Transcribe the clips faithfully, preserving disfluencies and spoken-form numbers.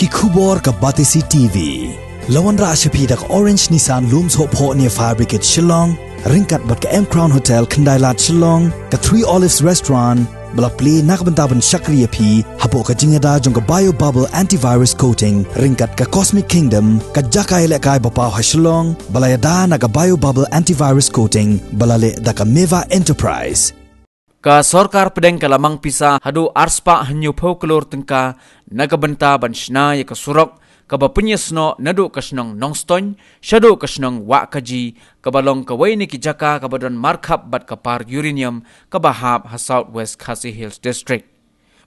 Ki khubor ka Batesi T V. La wanrah sha phi da ka Orange Nissan Lum Sohphoh near Fire Brigade Shillong, ryngkat bad ka M Crown Hotel Khyndailad Shillong, ka Three Olives Restaurant, ba la plie na ka bynta ban shakri ïa phi hapoh ka jingïada jong ka Bio Bubble Antivirus Coating, ryngkat ka Cosmic Kingdom, ka jaka ïalehkai ba paw ha Shillong, ba la ïada na ka Bio Bubble Antivirus Coating, ba la leh da ka Meva Enterprise. Ka sorkar pdeng ka la mang pisa haduh arspah hynñiewphew klur tyngka na ka bynta ban shna ïa ka surok kaba pynïasnoh naduh ka shnong Nongstoiñ shaduh ka shnong Wahkaji, kaba long kawei na ki jaka kaba don markhap bad ka par uranium kaba hap ha South West Khasi Hills District.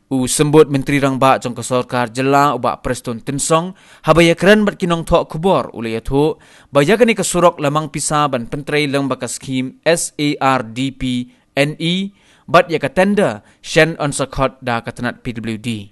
U Symbud Myntri Rangbah jong ka sorkar jylla, u Bah Prestone Tynsong, haba ïakren bad ki nongthoh khubor, u la ïathuh ba ïa kane ka surok la mang pisa ban pyntrei lyngba ka skhim S A R D P N E, bad ïa ka tender shen yn sa khot da ka tnat P W D.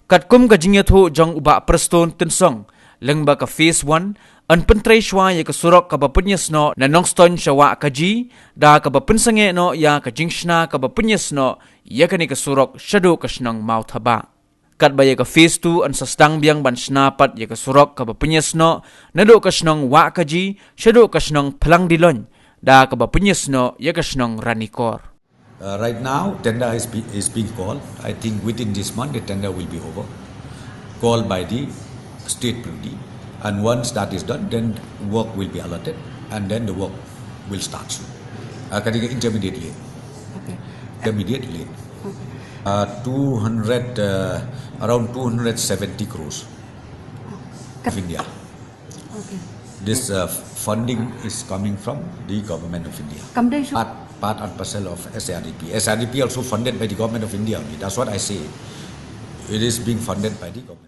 Katkum ka jingïathuh jong u Bah Prestone Tynsong, lyngba ka phase one yn pyntrei shuwa ïa ka surok kaba pynïasnoh na Nongstoiñ sha Wahkaji, da kaba pynsangeh noh ïa ka jingshna kaba pynïasnoh ïa kane ka surok shaduh ka shnong Mawthabah. Katba ïa ka phase two yn sa sdang biang ban shna pat ïa ka surok kaba pynïasnoh naduh ka shnong Wahkaji shaduh ka shnong Phlangdiloiñ, da kaba pynïasnoh ïa ka shnong Ranikor. Uh, right now, tender is, be, is being called. I think within this month, the tender will be over. Called by the state P W D. And once that is done, then work will be allotted, and then the work will start soon. Uh, kata intermediate lane. Okay. Intermediate lane. Okay. Uh, two hundred, uh, around two hundred seventy crores of India. Okay. This uh, funding is coming from the government of India. Kam dei shu- Part, part and parcel of S A R D P. S A R D P also funded by the government of India only. That's what I say. It is being funded by the government.